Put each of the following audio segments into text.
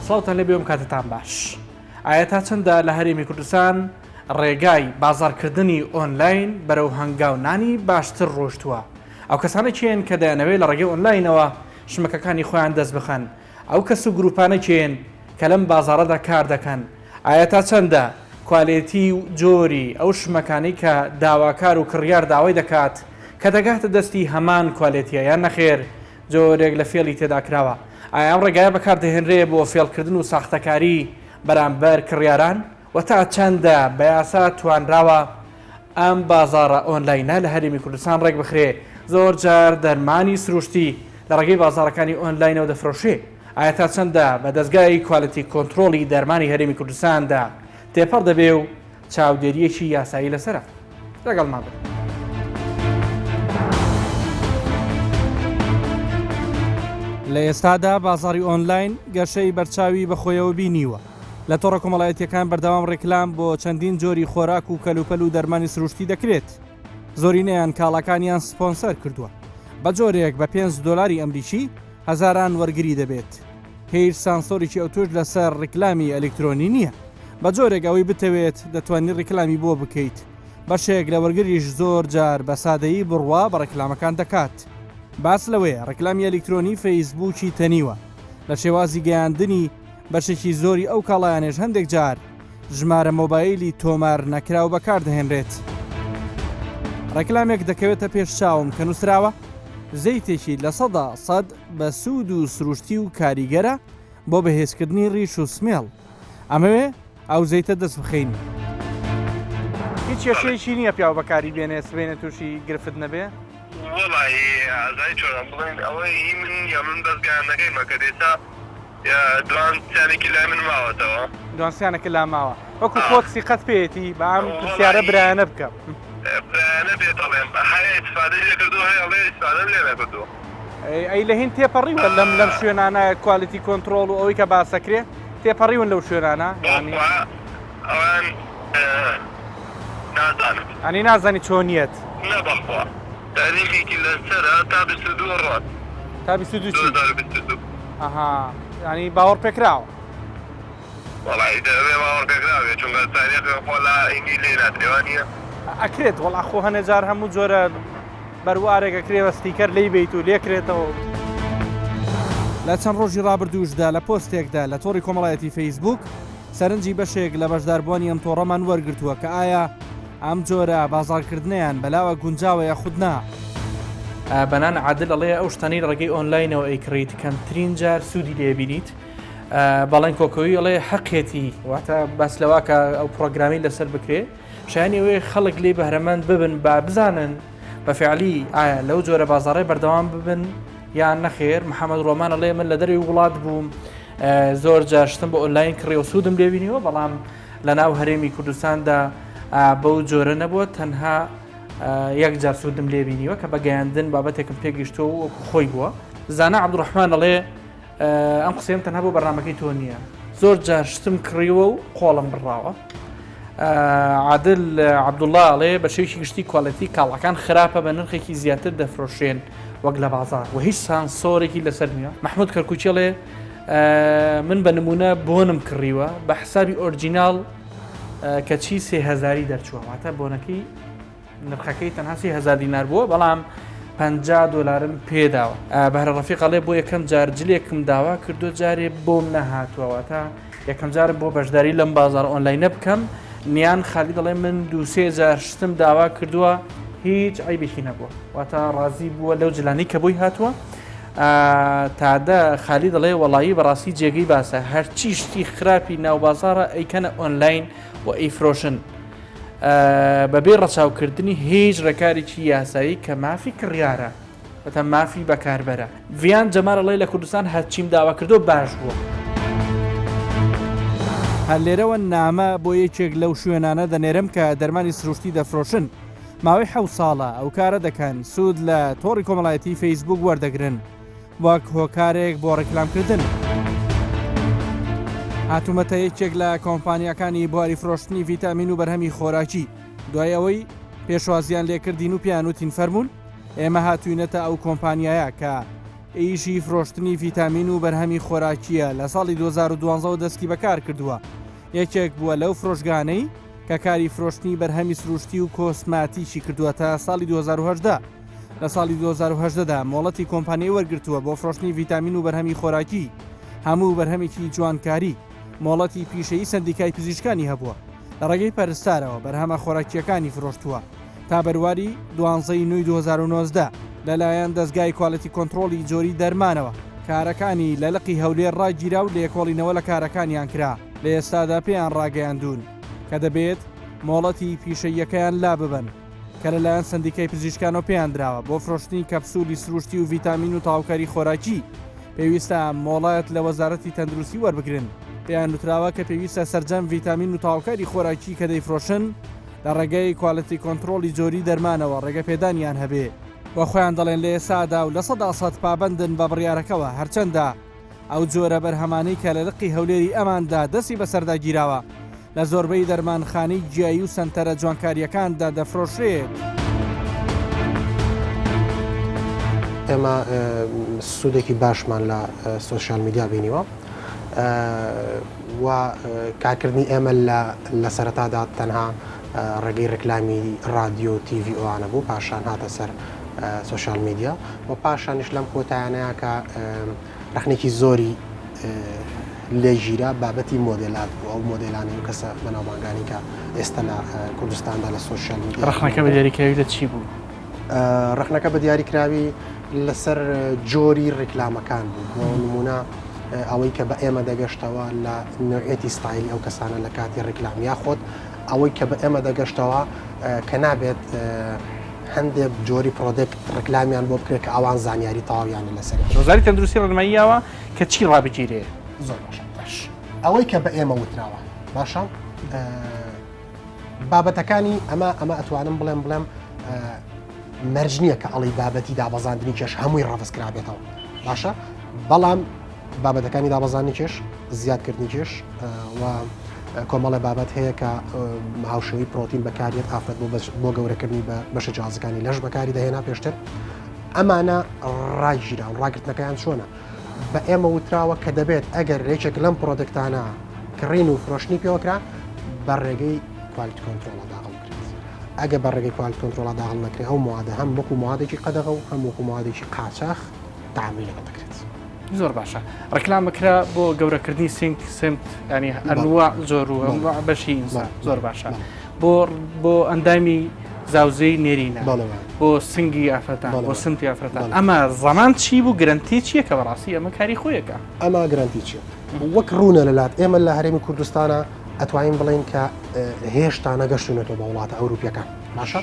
سڵاوتان لێبێ و کاتتان باش. ئایا تا چەندە لە هەرێمی کوردستان ڕێگای بازاڕکردنی ئۆنلاین بەرەو هەنگاو نانی باشتر ڕۆشتووە؟ ئەو کەسانە کێن کە دەیانەوێت لە ڕێگەی ئۆنلاینەوە شمەکەکانی خۆیان دەست بخەن؟ ئەو کەس و گروپانە کێن کە لەم بازاڕەدا کار دەکەن؟ ئایا تا چەندە کوالێتی و جۆری ئەو شمەکانەی کە داواکار و کڕیار داوای دەکات کە دەگاتە دەستی هەمان کوالێتیە یان نەخێر جۆرێک لە فێڵی تێدا کراوە؟ ئایا ئەم ڕێگایە بەکاردەهێنرێ بۆ فێڵکردن و ساختەکاری بەرامبەر کڕیاران؟ وە تا چەندە بە یاسا توانراوە ئەم بازاڕە ئۆنلاینە لە هەرێمی کوردستان ڕێکبخرێ؟ زۆر جار دەرمانی سروشتی لە ڕێگەی بازاڕەکانی ئۆنلاینەوە دەفرۆشرێ، ئایا تا چەندە بە دەزگای quality control ی دەرمانی هەرێمی کوردستاندا تێپەڕ دەبێ و چاودێرییەکی یاسایی لەسەرە؟ لەگەڵمان بن. لە ئێستادا بازاڕی ئۆنلاین گەشەی بەرچاوی بەخۆیەوە بینیوە. لە تۆڕە کۆمەڵایەتییەکان بەردەوام ڕیکلام بۆ چەندین جۆری خۆراک و کەلوپەل و دەرمانی سروشتی دەکرێت. زۆرینەیان کاڵاکانیان سپۆنسەر کردووە، بە جۆرێک بە پێنج دۆلاری ئەمریکی هەزاران وەرگری دەبێت. هیچ سانسۆرێکی ئەوتۆش لەسەر ڕیکلامی ئەلیکترۆنی نییە، بە جۆرێک ئەوەی بتەوێت دەتوانی ڕیکلامی بۆ بکەیت. بەشێک لە وەرگریش زۆر جار بە سادەیی بڕوا بە ڕیکلامەکان دەکات. باس لەوەیە ڕیکلامی ئەلیکترۆنی فەیسبووکی تەنیوە لە شێوازی گەیاندنی بەشێکی زۆری ئەو کاڵایانەش هەندێک جار ژمارە مۆبایلی تۆمار نەکراو بەکاردەهێنرێت. ڕێکلامێک دەکەوێتە پێش چاوم کە نووسراوە، زەیتێکی 100% بە سوود و سروشتی و کاریگەرە بۆ بەهێزکردنی ڕیش و سمێڵ. ئەمەوێ ئەو زەیتە دەست بخەین. هیچ کێشەیەکی نییە پیاو بەکاری بێنێ سبەینێ تووشی گرفت نەبێ؟ وەڵاهی ئازای چۆنە بڵێین ئەوەی هی من نییە من بەس گەیاندنەکەیمە کە دێتە دوان سیانێکی لای من ماوەتەوە. دوان سیانەکە لا ماوە وەکو خۆت سیقەت پێیەتی با ئەم پرسیارە برایانە بکەم. برایانە بێت ئەڵێم هەیە ئیسفادەی لێ کردووە هەیە ئەڵێ ئیسفادەم لێ نەکردووە. ئەی لە هین تێپەڕیوە لەم لەم شوێنانە quality control و ئەوەی کە باسەکرێ تێپەڕیون لەو شوێنانە یانی ئەوان نازانم. ئەنی نازانی چۆنیەت. نا بەخوا. تاریخێکی لەسەرە تا 22 ڕات. تا 22 چی؟ 2022. ئەها یانی باوەڕ پێکراوە. وەڵا ئیتر ئەبێ باوەڕ پێکراو بێ چونکە تاریخ خۆ لە ئینگلیز لێی نادرێ وا نییە؟ ئەکرێت وەڵا خۆ هەنێ جار هەموو جۆرە بەروارێک ئەکرێ بە ستیکەر لێی بێیت و لێکرێتەوە. لە چەند ڕۆژی ڕابردووشدا لە پۆستێکدا لە تۆڕی کۆمەڵایەتی فەیسبووک سەرنجی بەشێک لە بەشداربووانی ئەم تۆڕەمان وەرگرتووە کە ئایا ئەم جۆرە بازاڕکردنەیان بەلاوە گونجاوە یاخود نا؟ بەنان عادل ئەڵێ ئەو شتانەی لە ڕێگەی ئۆنلاینەوە ئەیکڕیت کەمترین جار سوودی لێ بینیت. بەڵێن کۆکەوی ئەڵێ حەقێتی واتە باس لەوە کە ئەو پرۆگرامی لەسەر بکرێ شایانی ئەوەیە خەڵک لێی بەهرەمەند ببن با بزانن بە فعلی ئایا لەو جۆرە بازاڕێ بەردەوام ببن یان نەخێر محەممەد ڕۆمان ئەڵێ من لە دەرەوەی وڵات بووم زۆر جار شتم بە ئۆنلاین کڕی و سوودم لێبینیوە بەڵام لە ناو هەرێمی کوردستاندا بەو جۆرە نەبووە تەنها یەک جار سوودم لێبینیوە کە بە گەیاندن بابەتێکم پێگەیشتووە و وەکو خۆی بووە زانا عەبدوڕەحمان ئەڵێ ئەم قسەیەم تەنها بۆ بەرنامەکەی تۆ نییە زۆر جار شتم کڕیوە و قۆڵم بڕاوە عادل عەبدوڵڵا ئەڵێ بە شێوەیەکی گشتی quality کاڵاکان خراپە بە نرخێکی زیاتر دەفرۆشرێن وەک لە بازاڕ و هیچ سانسۆرێکی لەسەر نییە مەحمود کەرکوکی ئەڵێ من بە نمونە بۆنم کڕیوە بە حسابی original کەچی سێ هەزاری دەرچووە واتە بۆنەکەی نرخەکەی تەنها 3000 دینار بووە بەڵام 50 دۆلارم پێداوە بەهرە ڕەفیق ئەڵێ بۆ یەکەم جار جلێکم داوا کردو جارێ بۆم نەهاتووە واتە یەکەم جارم بۆ بەشداری لەم بازار ئۆنلاینە بکەم نیان خالی دەڵێ من دووسێ جار شتم داوا کردووە هیچ عیبێکی نەبووە واتە ڕازی بووە لەو جلانی کە بۆی هاتووە تادە خالی دەڵێ وەڵایی بەڕاستی جێگەی باسە هەرچی شتی خراپی ناوبازارە ئەیکەنە ئۆنلاین و ئەیفرۆشن بەبێ ڕەچاوکردنی هیچ ڕێکارێکی یاسایی کە مافی کڕیارە واتە مافی بەکاربەرە. ڤیان جەمال ئەڵێ لە کوردستان هەرچیم داوا کردووە باش بووە. هەر لێرەوە نامە بۆ یەکێک لەو شوێنانە دەنێرم کە دەرمانی سروشتی دەفرۆشن، ماوەی حەوت ساڵە ئەو کارە دەکەن، سوود لە تۆڕی کۆمەڵایەتی فەیسبووک وەردەگرن وەک هۆکارێک بۆ ڕیکلامکردن. هاتوومەتە یەکێک لە کۆمپانیاکانی بواری فرۆشتنی ڤیتامین و بەرهەمی خۆراکی، دوای ئەوەی پێشوازییان لێکردین و پێیان وتین فەرموون، ئێمە هاتووینەتە ئەو کۆمپانیایە کە. ئیشی فرۆشتنی ڤیتامین و بەرهەمی خۆراکییە، لە ساڵی 2012 وە دەستی بەکار کردووە، یەکێک بووە لەو فرۆشگانەی کە کاری فرۆشتنی بەرهەمی سروشتی و کۆسماتیکی کردووە تا ساڵی 2018. لە ساڵی 2018 دا مۆڵەتی کۆمپانیای وەرگرتووە بۆ فرۆشتنی ڤیتامین و بەرهەمی خۆراکی، هەموو بەرهەمێکی جوانکاری، مۆڵەتی پیشەیی سەندیکای پزیشکانی هەبووە، لە ڕێگەی پەرستارەوە بەرهەمە خۆراکییەکانی فرۆشتووە تا بەرواری دوانزە ی نۆی 2019 لەلایەن دەزگای quality control ی جۆری دەرمانەوە کارەکانی لە لقی هەولێر ڕاگیرا و لێکۆڵینەوە لە کارەکانیان کرا، لە ئێستادا پێیان ڕاگەیاندوون کە دەبێت مۆڵەتی پیشەییەکەیان لاببەن کە لەلایەن سەندیکای پزیشکانەوە پێیان دراوە بۆ فرۆشتنی کەپسولی سروشتی و ڤیتامین و تەواوکاری خۆراکی پێویستە مۆڵەت لە وەزارەتی تەندروستی وەربگرن. پێیان وتراوە کە پێویستە سەرجەم ڤیتامین و تەواوکاری خۆراکی کە دەیفرۆشن لە ڕێگەی quality control ی جۆری دەرمانەوە ڕێگەپێدانیان هەبێ و خۆیان دەڵێن لە ئێستادا و 100% پابەندن بە بڕیارەکەوە هەرچەندە ئەو جۆرە بەرهەمانەی کە لە لقی هەولێری ئەماندا دەستی بەسەردا گیراوە لە زۆربەی دەرمانخانەی گیایی و سەنتەرە جوانکارییەکاندا دەفرۆشرێت. ئێمە سوودێکی باشمان لە سۆشیال میدیا بینیوە و کارکردنی ئێمە لە سەرەتادا تەنها ڕێگەی ڕیکلامی ڕادیۆ و تیڤی ئەوانە بوو، پاشان هاتە سەر سۆشیال میدیا و پاشانیش لەم کۆتایانەیە کە ڕەخنێکی زۆری لێگیرا بابەتی مۆدێلات بوو ئەو مۆدێلانەی و کەسە بەناوبانگانی کە ئێستا لە کوردستاندا لە سۆشیال میدیا ڕەخنەکە بە دیاریکراوی لە چی بوو؟ ڕەخنەکە بە دیاریکراوی لەسەر جۆری ڕیکلامەکان بوو بۆ نمونە ئەوەی کە بە ئێمە دەگەشتەوە لە نوعێتی ستایلی ئەو کەسانە لە کاتی ڕیکلام یاخۆت ئەوەی کە بە ئێمە دەگەشتەوە کە نابێت هەندێک جۆری product ڕکلامیان بۆ بکرێت کە ئەوان زانیاری تەواویانە لەسەری. وەزارەتی تەندروستی ڕێنمایی یاوە کە چی ڕابگیرێ؟ زۆر باشە باش ئەوەی کە بە ئێمە وتراوە باشە بابەتەکانی ئەمە ئەمە ئەتوانم بڵێم بڵێم مەرج نییە کە ئەڵی بابەتی دابەزاندنی کێش هەمووی ڕەفز کرابێتەوە باشە بەڵام بابەتەکانی دابەزاندنی کێش، زیادکردنی کێش و کۆمەڵە بابەت هەیە کە هاوشێوەی پرۆتین بەکاریێت ئافرەت بۆ بۆ گەورەکردنی بە بەشە جیاوازەکانی لەش بەکاری دەهێنا پێشتر ئەمانە ڕاگیراون ڕاگرتنەکەیان چۆنە بە ئێمە وتراوە کە دەبێت ئەگەر یەکێک لەم product انە کڕین و فرۆشتنی پێوەکرا بە ڕێگەی quality control ە داخڵ بکرێت ئەگە بە ڕێگەی quality control ە داخڵ نەکرێت ئەو موادە هەم وەکو موادێکی قەدەغە و هەم وەکو موادێکی قاچاخ تعاملی لەگەڵ دەکرێت. زۆر باشە ڕیکلام بکرا بۆ گەورەکردنی سینگ سمت ینی ئەنوا زۆر و بەشی ئینسان زۆر باشە بۆ بۆ ئەندامی زاوزێی نێرینە بۆ سنگی ئافرەتان بۆ سمتی ئافرەتان ئەمە زەمان چی بوو گرنتی چییە کە بەڕاستی ئەمە کاری خۆیەکە ئەمە گرنتی چییە وەک ڕوونە لەلات ئێمە لە هەرێمی کوردستانە ئەتوانین بڵێین کە هێشتا نەگەشتونەتەوە بە وڵاتە ئەوروپیەکان باشە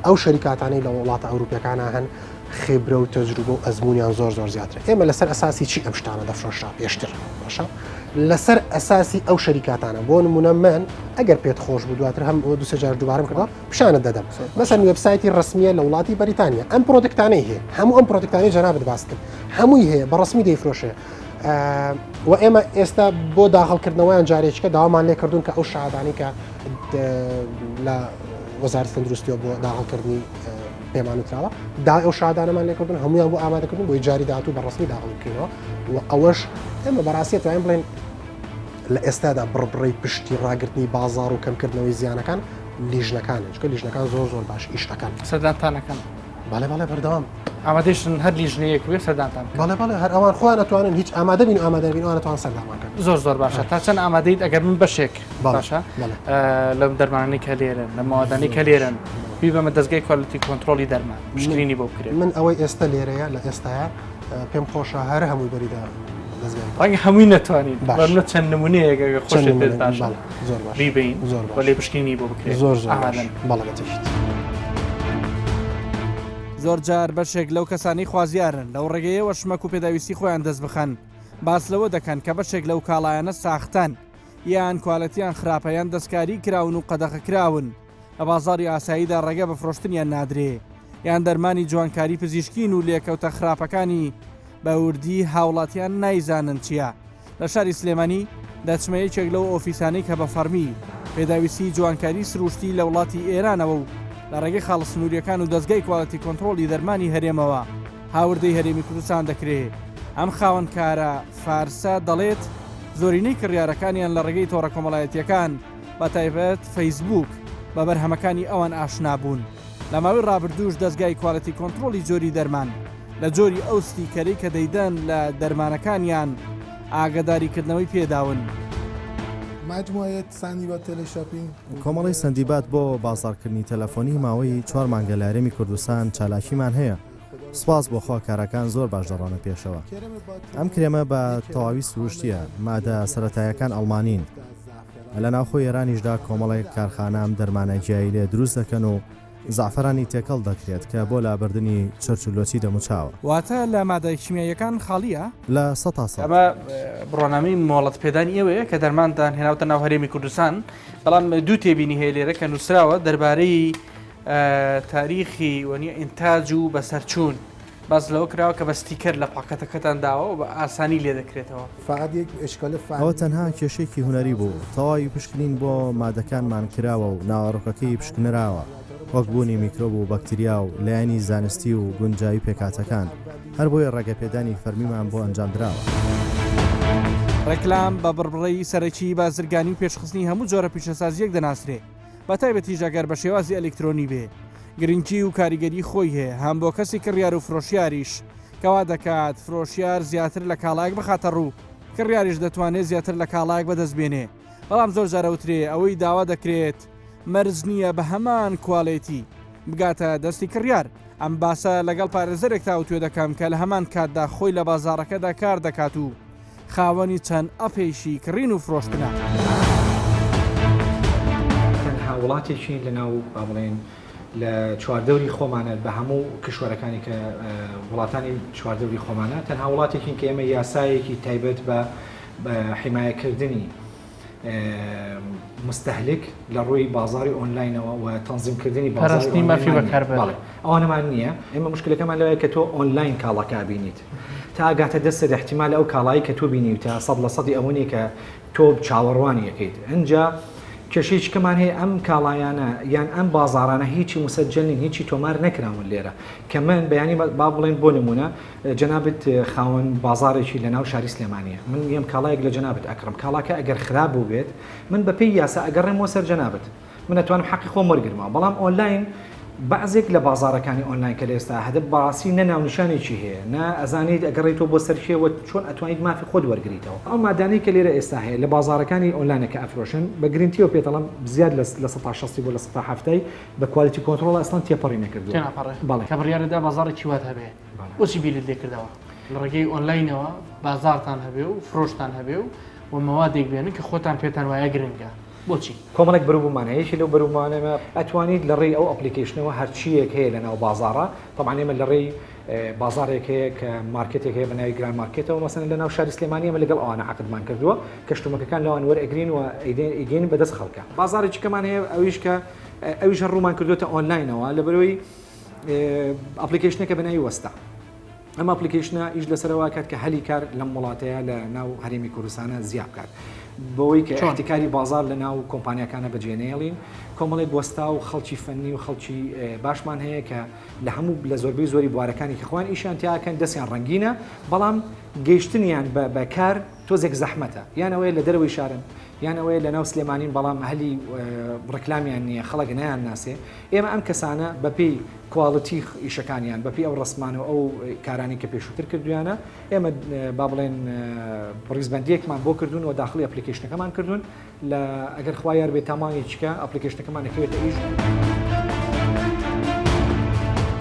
ئەو شەریکاتانەی لە وڵاتە ئەوروپیەکانە هەن خیبرە و تەجروبە و ئەزموونیان زۆر زۆر زیاترە ئێمە لەسەر ئەساسی چی ئەم شتانە دەفرۆشرا پێشتر باشە لەسەر ئەساسی ئەو شەریکاتانە بۆ نمونە من ئەگەر پێت خۆش بوو دواتر هەم دوسێ جار دووبارەم کردەوە پیشانت دەدەم مەسەن وێبسایتی ڕسمیە لە وڵاتی بەریتانیا ئەم product انەی هەیە هەموو ئەم product انەی جەنابت باس کرد هەمووی هەیە بە ڕسمی دەیفرۆشێ و ئێمە ئێستا بۆ داخڵکردنەوەیان جارێککە داوامان لێ کردوون کە ئەو شادانی کە لە وەزارەتی تەندروستیەوە بۆ داخڵکردنی پێمان وتراوە دا ئەو شادانەمان لێکردن هەمویان بۆ ئامادەکردن بۆی جاری داهاتوو بە ڕسمی داخڵ بکەینەوە و ئەوەش ئێمە بەڕاستی توانین بڵێن لە ئێستادا بڕبڕەی پشتی ڕاگرتنی بازار و کەمکردنەوەی زیانەکان لیژنەکانن چونکە لیژنەکان زۆر زۆر باش ئیش ئەکەن. سەردانتان ئەکەن؟ بەڵێ بەڵێ بەردەوام. ئامادەیشن هەر لیژنەیەک بێ سەردانتان بکەن؟ بەڵێ بەڵێ هەر ئەوان خۆیان ئەتوانن هیچ ئامادە بین و ئامادە نەبین ئەوان ئەتوانن سەردانمان کەن. زۆر زۆر باشە تا چەند ئامادەیت ئەگەر من بەشێک باشە لەم دەرمانانەی کە لێرەن لە مەوادانەی کە لێرەن بیبەمە دەزگای quality control ی دەرمان پشکنینی بۆ بکرێت؟ من ئەوەی ئێستا لێرەیە لە ئێستایا پێم خۆشە هەر هەمووی بەریدە دەزگای ڕەنگە هەمووی نەتوانین بەڵام چەند نمونەیەک ئەگەر خۆشت بێت باشە زۆر باش بیبەین زۆر باش لێ پشکنینی بۆ بکرێت زۆر زۆر ئامادەن بەڵێ بەتەکید. زۆرجار بەشێک لەو کەسانەی خوازیارن لەو ڕێگەیەوە شمەک و پێداویستی خۆیان دەست بخەن باس لەوە دەکەن کە بەشێک لەو کاڵایانە ساختەن یان کوالێتیان خراپە یان دەستکاری کراون و قەدەغە کراون لە بازاڕی ئاساییدا ڕێگە بە فرۆشتنیان نادرێ یان دەرمانی جوانکاری پزیشکین و لێکەوتە خراپەکانی بە وردی هاوڵاتیان نایزانن چییە. لە شاری سلێمانی دەچمە یەکێک لەو ئۆفیسانەی کە بە فەڕمی پێداویستی جوانکاری سروشتی لە وڵاتی ئێرانەوە و لە ڕێگەی خاڵە سنوورییەکان و دەزگای quality control ی دەرمانی هەرێمەوە هاوردەی هەرێمی کوردستان دەکرێ. ئەم خاوەنکارە فارسە دەڵێت، زۆرینەی کڕیارەکانیان لە ڕێگەی تۆڕە کۆمەڵایەتییەکان بە تایبەت فەیسبووک بە بەرهەمەکانی ئەوان ئاشنا بوون. لە ماوەی ڕابردووش دەزگای quality control ی جۆری دەرمان لە جۆری ئەو ستیکەرەی کە دەیدەن لە دەرمانەکانیان ئاگەداریکردنەوەی پێداون. کۆمەڵەی سەندیبات بۆ بازاڕکردنی تەلەفۆنی ماوەی چوار مانگە لە هەرێمی کوردستان چالاکیمان هەیە، سوپاس بۆ خوا کارەکان زۆر باش دەڕۆنە پێشەوە. ئەم کرێمە بە تەواوی سروشتییە، مادە سەرەتاییەکان ئەڵمانین. لە ناوخۆی ئێرانیشدا کۆمەڵێک کارخانە ئەم دەرمانە گیایی لێ دروست دەکەن و زەعفەرانی تێکەڵ دەکرێت کە بۆ لابردنی چرچ و لۆچی دەموچاوە. واتە لە مادە کیمیاییەکان خاڵییە؟ لە سەتا سەد. ئەمە بڕوانامەی مۆڵەت پێدانی ئێوەیە کە دەرمانتان هێناوتە ناو هەرێمی کوردستان، بەڵام دوو تێبینی هەیە لێرە کە نووسراوە دەربارەی تاریخی وەنیە ئینتاج و بەسەرچوون باس لەوە کراوە کە بە ستیکەر لە پاکەتەکەتان داوە و بە ئاسانی لێ دەکرێتەوە. ئەوە تەنها کێشەیەکی هونەری بوو، تەواوی پشکنین بۆ مادەکانمان کراوە و ناوەڕۆکەکەی پشکنراوە، وەک بوونی میکرۆب و بەکتریا و لایەنی زانستی و گونجاوی پێکهاتەکان، هەربۆیە ڕێگەپێدانی فەرمیمان بۆ ئەنجامدراوە. ڕێکلام بە بڕبڕەی سەرەکیی بازرگانی و پێشخستنی هەموو جۆرە پیشەسازییەک دەناسرێ. بەتایبەتیش ئەگەر بە شێوازی ئەلیکترۆنی بێ گرنگی و کاریگەری خۆی هەیە هەم بۆ کەسی کڕیار و فرۆشیاریش کە وا دەکات فرۆشیار زیاتر لە کاڵایەک بخاتە ڕوو کڕیاریش دەتوانێت زیاتر لە کاڵایەک بەدەست بێنێ بەڵام زۆر جار ئەوترێ ئەوەی داوا دەکرێت مەرج نییە بە هەمان کوالێتی بگاتە دەستی کڕیار ئەم باسە لەگەڵ پارێزەرێک تاوتوێ دەکەم کە لە هەمان کاتدا خۆی لە بازاڕەکەدا کار دەکات و خاوەنی چەند ئەپێکی کڕین و فرۆشتنە. تەنها وڵاتێکین لە ناو با بڵێین لە چواردەوری خۆمانە بە هەموو کیشوەرەکانی کە وڵاتانی چواردەوری خۆمانە تەنها وڵاتێکین کە ئێمە یاسایەکی تایبەت بە حیمایەکردنی مستهلک لە ڕووی بازاری ئۆنلاینەوە و تەنزیمکردنی پاراستنی مافی بەکاربەر بەڵێ ئەوانەمان نییە ئێمە مشکلەکەمان لەوەیە کە تۆ ئۆنلاین کاڵاکە ئەبینیت تا ئەگاتە دەستت احتیمال ئەو کاڵایی کە تۆ بینیوتە 100% ئەوە نییە کە تۆ چاوەڕوانی ئەکەیت ئەنجا کێشەیەکی کەمان هەیە ئەم کاڵایانە یان ئەم بازارانە هیچی مسەجل نین هیچی تۆمار نەکراون لێرە کە من بەیانی با بڵێن بۆ نمونە جەنابت خاوەن بازاڕێکی لە ناو شاری سلێمانیە من یەم کاڵایەک لە جەنابت ئەکڕم کاڵاکە ئەگەر خراپ بووبێت من بە پێی یاسا ئەگەڕێمەوە سەر جەنابت من ئەتوانم حەقی خۆم وەرگرمەوە بەڵام ئۆنلاین بەعزێک لە بازاڕەکانی ئۆنلاین کە لە ئێستا هەدە بەڕاستی نە ناونیشانێکی هەیە نە ئەزانیت ئەگەڕێیتەوە بۆ سەر کێ وە چۆن ئەتوانیت مافی خۆت وەرگریتەوە ئەو مادانەی کە لێرە ئێستا هەیە لە بازاڕەکانی ئۆنلاینە کە ئەفرۆشن بە گرنتیەوە پێتەڵم زیاد لە سەتا شەستی بۆ لە سەتا حەفتای بە quality control ئەسڵەن تێپەڕی نەکردووە. تێناپەڕێ. بەڵێ. کە بڕیارت دا بازاڕێکی وات هەبێ بۆچی بیرت لێ کردەوە لە ڕێگەی ئۆنلاینەوە بازاڕتان هەبێ و فرۆشتان هەبێ و و مەوادێک بێنن کە خۆتان پێتان وایە گرنگە بۆچی؟ کۆمەڵێک بەروبوومان هەیە یەکێ لەو بەروبوومانە ئێمە ئەتوانیت لە ڕێی ئەو application ەوە هەرچییەک هەیە لە ناو بازاڕا تەبعەن ئێمە لە ڕێی بازاڕێک هەیە کە مارکێتێک هەیە بە ناوی گران مارکێتەوە مەسەلەن لە ناو شاری سلێمانی ئێمە لەگەڵ ئەوانە عەقدمان کردووە کە شتومەکەکان لەوان وەرئەگرین و ئەیدەین بە دەست خەڵکە بازاڕێکی کەمان هەیە ئەویش کە ئەویش هەر ڕوومان کردوێتە ئۆنلاینەوە لەبەرەوەی application ەکە بە ناوی وەستا ئەم application ە ئیش لەسەرەوە کات کە هەلی کار لەم وڵاتەیە لە ناو هەرێمی کوردستانە زیاد بکات بەوەی کە احتکاری بازار لە ناو کۆمپانیاکانە بەجێنێڵین کۆمەڵێک وەستا و خەڵکی فەنی و خەڵکی باشمان هەیە کە لە هەموو لە زۆربەی زۆری بوارەکانی کە خۆیان ئیشیان تیاکەن دەستیان ڕەنگینە بەڵام گەیشتنیان بە کار تۆزێک زەحمەتە یان ئەوەیە لە دەرەوەی شارن یان ئەوەیە لە ناو سلێمانین بەڵام هەلی ڕکلامیان نییە خەڵک نایان ناسێ ئێمە ئەم کەسانە بەپێی quality ئیشەکانیان بەپێی ئەو ڕسمان و ئەو کارانی کە پێشووتر کردویانە ئێمە با بڵێن ڕیزبندیەکمان بۆ کردوون و داخلی application ەکەمان کردوون لە ئەگەر خوا یار بێت تا مانگێکیکە application ەکەمان ئەکەوێتە ئیش.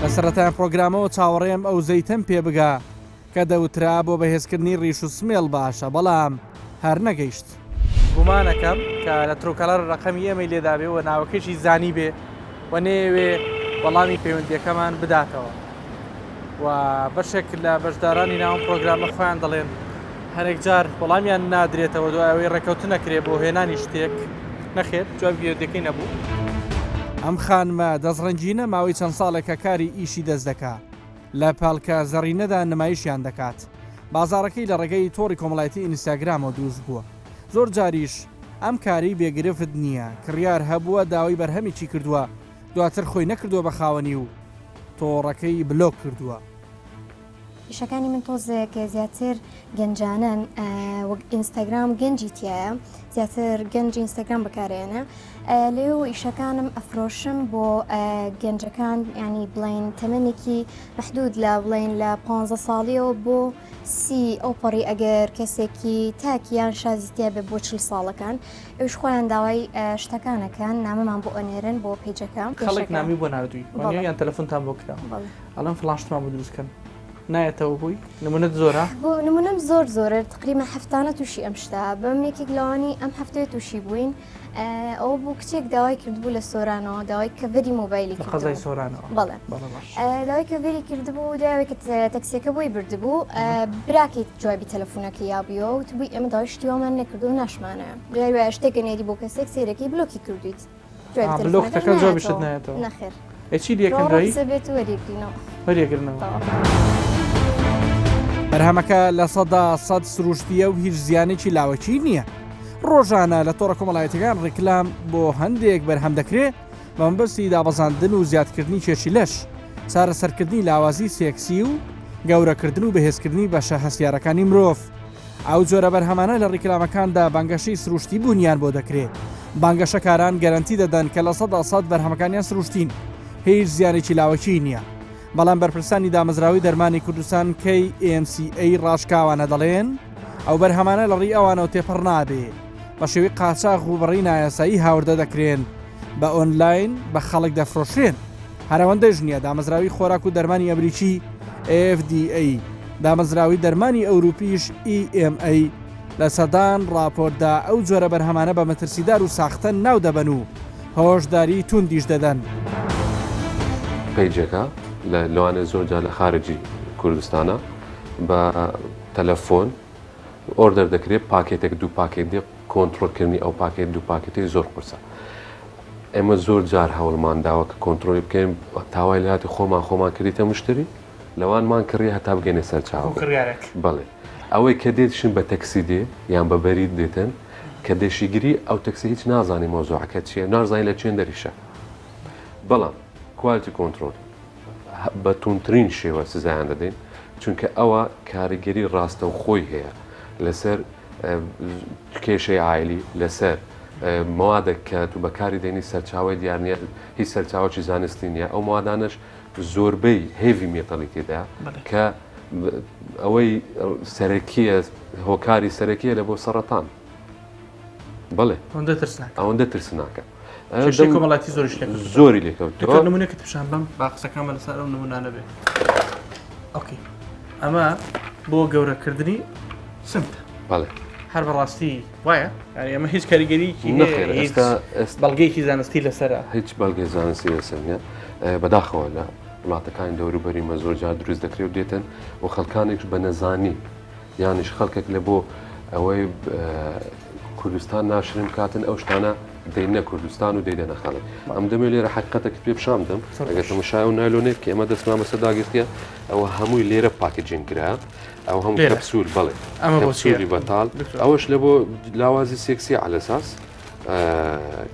لە سەرەتای ئەم پڕۆگرامەوە چاوەڕێم ئەو زەیتەم پێ بگا کە دەوترا بۆ بەهێزکردنی ڕیش و سمێڵ باشە بەڵام هەر نەگەیشت. گومانەکەم کە لە Truecaller ڕەقەمی ئێمەی لێدابێ و ناوەکەیشی زانیبێ و نەیەوێ وەڵامی پەیوەندییەکەمان بداتەوە و بەشێک لە بەشدارانی ناو ئەم پڕۆگرامە خۆیان دەڵێن هەنێک جار وەڵامیان نادرێتەوە دوای ئەوەی ڕێکەوتن ئەکرێ بۆ هێنانی شتێک نەخێر جوابی پەیوەندیەکەی نەبوو. ئەم خانمە دەستڕەنگینە ماوەی چەند ساڵێکە کاری ئیشی دەست دەکا لە پاڵکە زەڕینەدا نمایشیان دەکات بازاڕەکەی لە ڕێگەی تۆڕی کۆمەڵایەتی ئینستاگرامەوە دروست بووە زۆر جاریش ئەم کارەی بێ گرفت نییە کڕیار هەبووە داوای بەرهەمێکی کردووە دواتر خۆی نەکردووە بە خاوەنی و تۆڕەکەی بلۆک کردووە. ئیشەکانی من تۆزێک زیاتر گەنجانەن وەک ئینستاگرام گەنجی تایە زیاتر گەنج ئینستاگرام بەکارێنە لێو ئیشەکانم ئەفرۆشم بۆ گەنجەکان ینی بڵین تەمەنێکی محدود لە بڵین لە 15 ساڵیەوە بۆ سی ئەو پەڕی ئەگەر کەسێکی تاک یان شازی تیا بێ بۆ چل ساڵەکان ئەوش خۆیان داوای شتەکانەکەن نامەمان بۆ ئەنێرن بۆ پەیجەکە خەڵک نامی بۆ ناردووی یان تەلەفۆنتان بۆ کرا ئەڵێن فڵان شتمان بۆ دروست کەن نایەتەوە بووی نمونەت زۆرە؟ بۆ نمونەم زۆر زۆرە تقریبا هەفتانە تووشی ئەم شتە بم یەکێک لەوانی ئەم هەفتەیە تووشی بووین ئەوە بوو کچێک داوای کردبوو لە سۆرانەوە داوای cover ی مۆبایلی لە قەزای سۆرانەوە بەڵێ داوای cover ی کردبوو داوای کە تەکسیەکە بۆی بردبوو براکەی جوابی تەلەفۆنەکە یابیەوە وتبووی ئێمە داوای شتی وامان نەکردو ناشمانەوە دوای وایە شتێکە نێری بۆ کەسێک سەیرەکەی بلۆکی کردویت بلۆکتەکە جوابیشت نایەتەوە نەخێر ئەی چی لێکەن دوایی بێت وەریگرینەوە وەریگرنەوە بەرهەمەکە 100% سروشتیە و هیچ زیانێکی لاوەکی نییە. ڕۆژانە لە تۆڕە کۆمەڵایەتیەکان ڕیکلام بۆ هەندێک بەرهەم دەکرێ بە مەبەستی دابەزاندن و زیادکردنی کێشی لەش، چارەسەرکردنی لاوازی سێکسی و گەورەکردن و بەهێزکردنی بەشە هەستیارەکانی مرۆڤ. ئەو جۆرە بەرهەمانە لە ڕیکلامەکاندا بانگەشەی سروشتی بوونیان بۆ دەکرێ. بانگەشەکاران گەرەنتی دەدەن کە 100% بەرهەمەکانیان سروشتین، هیچ زیانێکی لاوەکیی نییە. بەڵام بەرپرسانی دامەزراوەی دەرمانی کوردستان KMCA ڕاشکاوانە دەڵێن، ئەو بەرهەمانە لە ڕێی ئەوانەوە تێپەڕ نابێ، بە شێوەی قاچاغ و بەڕێی نایاسایی هاوردە دەکرێن، بە ئۆنلاین بە خەڵک دەفرۆشرێن. هەر ئەوەندەش نییە، دامەزراوەی خۆراک و دەرمانی ئەمریکی، FDA، دامەزراوەی دەرمانی ئەوروپیش، EMA، لە سەدان ڕاپۆرتدا ئەو جۆرە بەرهەمانە بە مەترسیدار و ساختە ناو دەبەن و هۆشداریی توندیش دەدەن. پەیجەکە لە لەوانەیە زۆر جار لە خارجی کوردستانە بە تەلەفۆن order دەکرێت پاکێتێک دوو پاکێت دێ کۆنترۆلکردنی ئەو پاکێت دوو پاکێتی زۆر قورسە ئێمە زۆر جار هەوڵمان داوە کە کۆنترۆلی بکەین تاوای لەهاتی خۆمان خۆمان کردیتە مشتری لەوانمان کڕی هەتا بگەینە سەرچاوە بەڵێ ئەوەی کە دێتشن بە تەکسی دێ یان بە بەرید دێتن کە دەشیگری ئەو تەکسی هیچ نازانی مەوزوعەکە چییە نازانی لە چێن دەریشە بەڵام quality control بە توندترین شێوە سزایان دەدەین چونکە ئەوە کاریگەری ڕاستەوخۆی هەیە لەسەر کێشەی عایلی لەسەر موادێک کە تو بەکاری دێنی سەرچاوی دیار نییە هیچ سەرچاوەکی زانستی نییە ئەو موادانەش زۆربەی heavy metal ی تێدا کە ئەوەی سەرەکیە هۆکاری سەرەکیە لە بۆ سەرەتان بەڵێ ئەوەندە ترسناکە ئەوەندە ترسناکە کێشەی کۆمەڵاتی زۆریش لێکەوتووە. زۆری لێکەوتووە. دکتۆر نمونەکەت پیشان بەم با قسەکانمە لەسەر ئەو نمونانە بێ okay ئەمە بۆ گەورەکردنی سمتە بەڵێ هەر بەڕاستی وایە یعنی ئەمە هیچ کاریگەریکی نەخێر هیچ ئێستا ئێستا بەڵگەیەکی زانستی لەسەرە هیچ بەڵگەی زانستی لەسەر نییە بەداخەوە لە وڵاتەکانی دەوروبەری مە زۆر جار دروست دەکرێت و دێتن و خەڵکانێکش بە نەزانی یانیش خەڵکێک لە بۆ ئەوەی کوردستان ناشرین بکاتن ئەو شتانە دەینە کوردستان و دەیدەنە خەڵک ئەم دەمێ لێرە حقیقەتێکت پێ پیشان بدەم ئەگەر تەمەشای و نایلۆنێک کە ئێمە دەستمان بەسەر داگرتیە ئەوە هەمووی لێرە packaging کرا ئەو هەموو کەپسول بەڵێ ئەمە کەپسولی بەتاڵ ئەوەش لە بۆ لاوازی سێکسی عەلەساس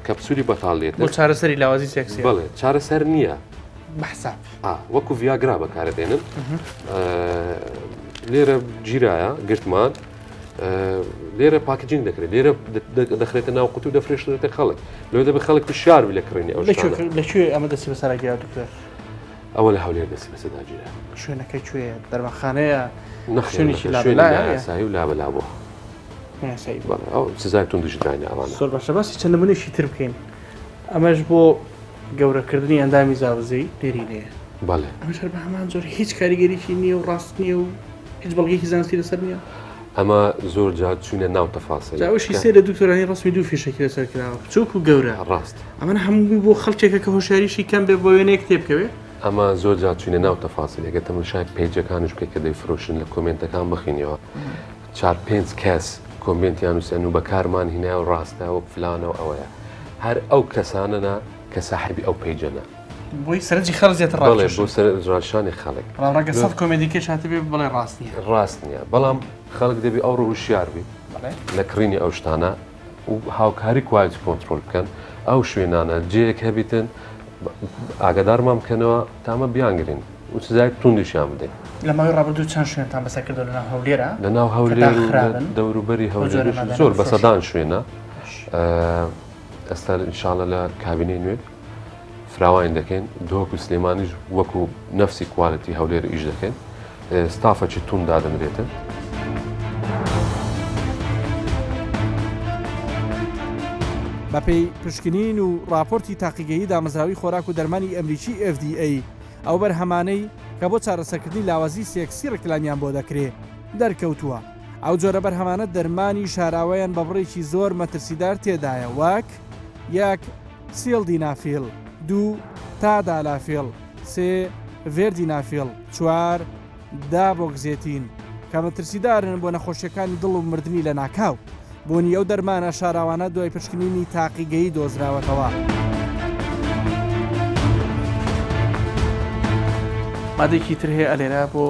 کەپسولی بەتاڵ لێت بۆ چارەسەری لاوازی سێکسی بەڵێ چارەسەر نییە بەحساب وەکو ڤیاگرا بەکارە دێنن لێرە گیرایە گرتمان لێرە packaging دەکرێت لێرە دەخرێتە ناو قوتو دەفرێشرێتە خەڵک لەوێ دەبێت خەڵک هوشیار بی لە کڕینی ئەو لە کوێ ئەمە دەستی بەسەرا گیرا دکتۆر ئەوە لە هەولێر دەستی بەسەردا گیرا شوێنەکەی کوێیە دەرمانخانەیە شوێنێکی لابەلایە و لابەلا بووە ئەو سزای توندیش دراینە ئەوانە زۆر باشە باسی چەند نمونەیەکی تر بکەین ئەمەش بۆ گەورەکردنی ئەندامی زاوزێی نێرینەیە. بەڵێ. ئەمەش هەر بە هەمان جۆر هیچ کاریگەریی نییە و ڕاست نییە و هیچ بەڵگەیەکی زانستی لەسەر نییە؟ ئەمە زۆر جار چوینە ناو تەفاسیل. جا ئەوەشی سەیرە دکتۆرانی ڕەسمی دوو فیشەکی لەسەر کراوە بچووک و گەورە. ڕاست. ئەمانە هەمووی بۆ خەڵکێکە کە هۆشیاریشی کەم بێ بۆ وێنەیەک تێبکەوێ؟ ئەمە زۆر جار چوینە ناو تەفاسیل ئەگەر تەماشای پەیجەکانیش بکەی کە دەیفرۆشن لە کۆمێنتەکان بخینیەوە چار پێنج کەس کۆمێنتیان نووسیان و بەکارمان هینایە و ڕاستە و فلانە و ئەوەیە هەر ئەو کەسانەنە کە ساحێبی ئەو پەیجەنە. بۆی سەرنجی خەڵک زیاتر بەڵێ ڕابکێشن. بۆ سەرنج ڕاکێشانی خەڵک. بەڵام ڕەنگە سەد کۆمێنتی کەش هاتبێ بڵێ ڕاست نییە. ڕاست نییە بەڵام خەڵک دەبێ ئەوڕۆ وشیار بی بەڵێ. لە کڕینی ئەو شتانە و هاوکاری quality control بکەن ئەو شوێنانە جێیەک هەبیتن ئاگادارمان بکەنەوە تا ئەمە بیانگرین و سزای توندیشیان بدەین. لە ماوەی ڕابردوو چەند شوێنتان بەسەر کردووە لەناو هەولێرا؟ لەناو هەولێر و دەوروبەری هەولێر زۆر بە سەدان شوێنە. ئێستا ئینشاڵە لە کابینەی نوێ فراوانی دەکەین دهۆک و سلێمانیش وەکو نەفسی quality هەولێر ئیش دەکەین ستافەکی توند دادەنرێتن. بەپێی پشکنین و ڕاپۆرتی تاقیگەیی دامەزراوەی خۆراک و دەرمانی ئەمریکی FDA، ئەو بەرهەمانەی کە بۆ چارەسەرکردنی لاوازی سێکسی ڕیکلامیان بۆ دەکرێ دەرکەوتووە ئەو جۆرە بەرهەمانە دەرمانی شاراوەیان بە بڕێکی زۆر مەترسیدار تێدایە وەک، یەک، سیڵدینافیل، دوو، تادالافیل، سێ، ڤێردینافیل، چوار، دابۆکزێتین، کە مەترسیدارن بۆ نەخۆشییەکانی دڵ و مردنی لەناکاو. بوونی ئەو دەرمانە شاراوانە دوای پشکنینی تاقیگەیی دۆزراوەتەوە. مادەیەکی تر هەیە ئەلێرە بۆ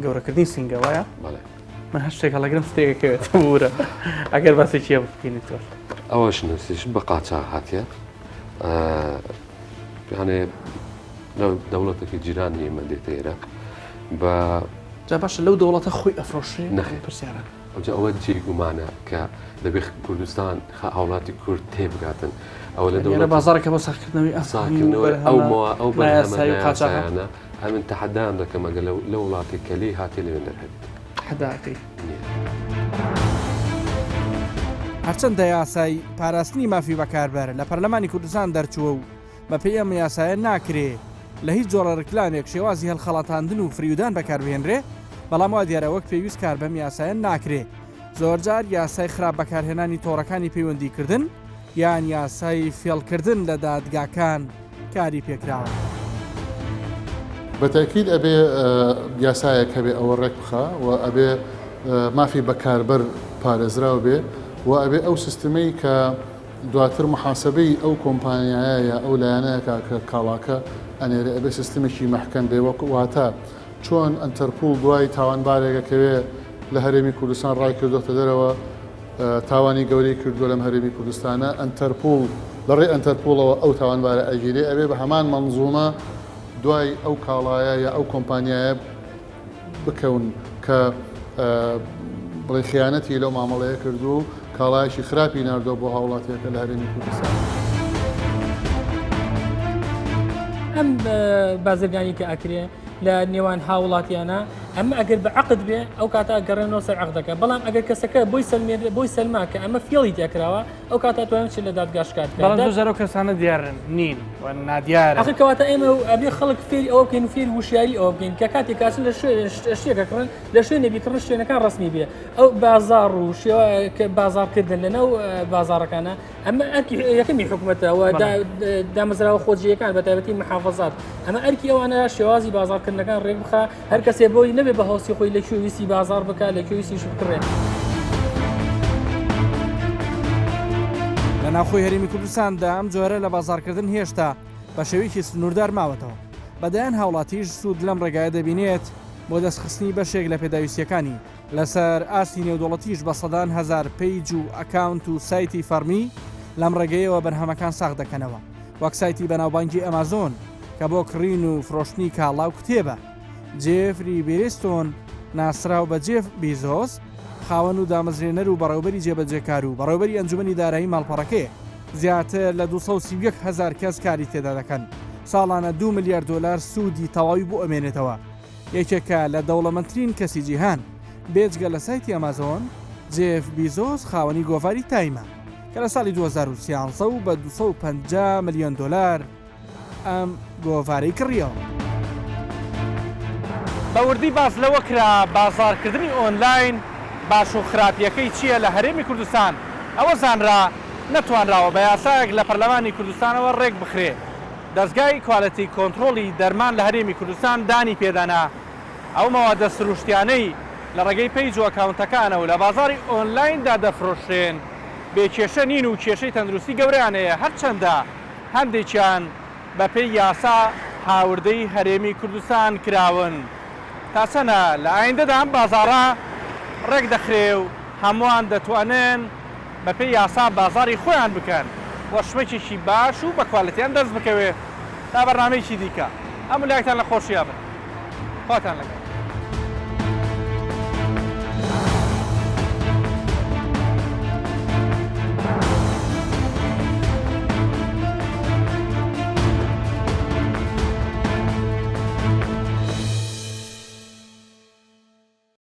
گەورەکردنی سینگە وایە؟ بەڵێ. من هەر شتێک هەڵەگرم شتێک ئەکەوێت بورە ئەگەر باسێکی هەبوو بکەین دکتۆر. ئەوەش نووسیش بە قاچاغ هاتیە یانێ لە دەوڵەتێکی جیرانی ئێمە دێتە ئێرە بە جا باشە لەو دەوڵەتە خۆی ئەفرۆشێ نەخێر پرسیارە ئەوجا ئەوە جێی گومانە کە دەبێ کوردستان هاوڵاتی کورد تێبگاتن ئەوە لە دەوڵەت بازاڕێکە بۆ ساغکردنەوەی ئەم ساغکردنەوەی ئەو مەوا ئەو بەرهەمە نایاسایی و قاچاغە. نایاسایانە ئەمن تەحەدایان دەکەم ئەگەر لەو وڵاتێک کە لێی هاتێ لەوێ دەرهەبێت. تەحەداکەی. نییە. هەرچەندە یاسای پاراستنی مافی بەکاربەر لە پەرلەمانی کوردستان دەرچووە و بەپێی ئەم یاسایە ناکرێ لە هیچ جۆڕە رکلامێک شێوازی هەڵخەڵەتاندن و فریودان بەکاربهێنرێ، بەڵام وا دیارە وەک پێویست کار بەم یاسایە ناکرێ. زۆرجار یاسای خراپ بەکارهێنانی تۆڕەکانی پەیوەندیکردن یان یاسای فێڵکردن لە دادگاکان کاری پێکراوە. بە تەئکید ئەبێ یاسایەک هەبێ ئەوە ڕێک بخا و ئەبێ مافی بەکاربەر پارێزراو بێ و ئەبێ ئەو سیستمەی کە دواتر موحاسەبەی ئەو کۆمپانیایە یا ئەو لایەنە ئەکا کە کاڵاکە ئەنێرێ ئەبێ سیستمێکی مەحکەم بێ وەک واتە چۆن ئەنتەرپوڵ دوای تاوانبارێک ئەکەوێ لە هەرێمی کوردستان ڕای کردۆتە دەرەوە تاوانی گەورەی کردووە لەم هەرێمی کوردستانە ئەنتەرپوڵ لە ڕێی ئەنتەرپوڵەوە ئەو تاوانبارە ئەگیرێ ئەبێ بە هەمان مەنزومە دوای ئەو کاڵایە یا ئەو کۆمپانیایە بکەون کە بڵێ خیانەتی لەو مامەڵەیە کردووە و کاڵایەکی خراپی ناردووە بۆ هاوڵاتیەکە لە هەرێمی کوردستان. ئەم بازرگانی کە ئەکرێ لە نێوان هاوڵاتیانە ئەمە ئەگەر بە عقد بێ ئەو کاتە گەڕێنەوە سەر عقدەکە بەڵام ئەگەر کەسەکە بۆی سەلمێن بۆی سەلما کە ئەمە فێڵی تێکراوە ئەو کاتە توانن چ لە دادگا شکات بکات. بەڵام زۆر جار ئەو کەسانە دیارن نین و نادیارن. ئاخر کەواتە ئێمە ئەبێ خەڵک فێری ئەوە بکەین و فێری وشیاری ئەوە بکەین کە کاتێک کاچن لە شوێن شتێک ئەکڕن لە شوێنێ بیکڕن شوێنەکان ڕەسمی بێ ئەو بازاڕ و شێوە کە بازاڕکردن لەناو بازاڕەکانە ئەمە ئەرکی یەکەمی حکومەتە و دامەزراوە خۆجێیەکان بە تایبەتی محافظات ئەمە ئەرکی ئەوانە شێوازی بازاڕکردنەکان ڕێک بخا هەر کەسێ بۆی نەبێ بە هەوسی خۆی لە کوێ ویستی بازاڕ بکا لە کوێ ویستیش بکڕێ. لە ناوخۆی هەرێمی کوردستاندا ئەم جۆرە لە بازاڕکردن هێشتا بە شێوەیەکی سنووردار ماوەتەوە، بە دەیان هاوڵاتیش سوود لەم ڕێگایە دەبینێت بۆ دەستخستنی بەشێک لە پێداویستییەکانی. لەسەر ئاستی نێودەوڵەتیش بە سەدان هەزار page و account و سایتی فەڕمی لەم ڕێگەیەوە بەرهەمەکان ساغ دەکەنەوە، وەک سایتی بەناوبانگی ئەمازۆن کە بۆ کڕین و فرۆشتنی کاڵا و کتێبە. جێفری بیرستۆن ناسراو بە جێف بیزۆس، خاوەن و دامەزرێنەر و بەڕێوبەری جێبەجێکار و بەڕێوبەری ئەنجومەنی دارایی ماڵپەڕەکەیە. زیاتر لە 231 هەزار کەس کاری تێدا دەکەن، ساڵانە دوو ملیار دۆلار سوودی تەواوی بۆ ئەمێنێتەوە. یەکێکە لە دەوڵەمەندترین کەسی جیهان. بێجگە لە سایتی ئەمازۆن، جێف بیزۆس خاوەنی گۆڤاری تایمە، کە لە ساڵی 2013 و بە 250 ملیۆن دۆلار ئەم گۆڤارەی کڕیەوە. بە وردی باس لەوە کرا بازاڕکردنی ئۆنلاین باش و خراپییەکەی چییە لە هەرێمی کوردستان، ئەوە زانرا نەتوانراوە بە یاسایەک لە پەرلەمانی کوردستانەوە رێکبخرێ. دەزگای quality control ی دەرمان لە هەرێمی کوردستان دانی پێدانا ئەو مەوادە سروشتیانەی لە ڕێگەی page و ئەکاونتەکانەوە لە بازاڕی ئۆنلایندا دەفرۆشرێن بێ کێشە نین و کێشەی تەندروستی گەورەیان هەیە هەرچەندە هەندێکیان بەپێی یاسا هاوردەی هەرێمی کوردستان کراون. تا چەنە لە ئایندەدا ئەم بازاڕە ڕێکدەخرێ و هەمووان دەتوانن بەپێی یاسا بازاڕی خۆیان بکەن و شمەکێکی باش و بە کوالێتیان دەست بکەوێ. تا بەرنامەیەکی دیکە هەموو لایەکتان لە خۆشیا بن. خواتان لەگەڵ.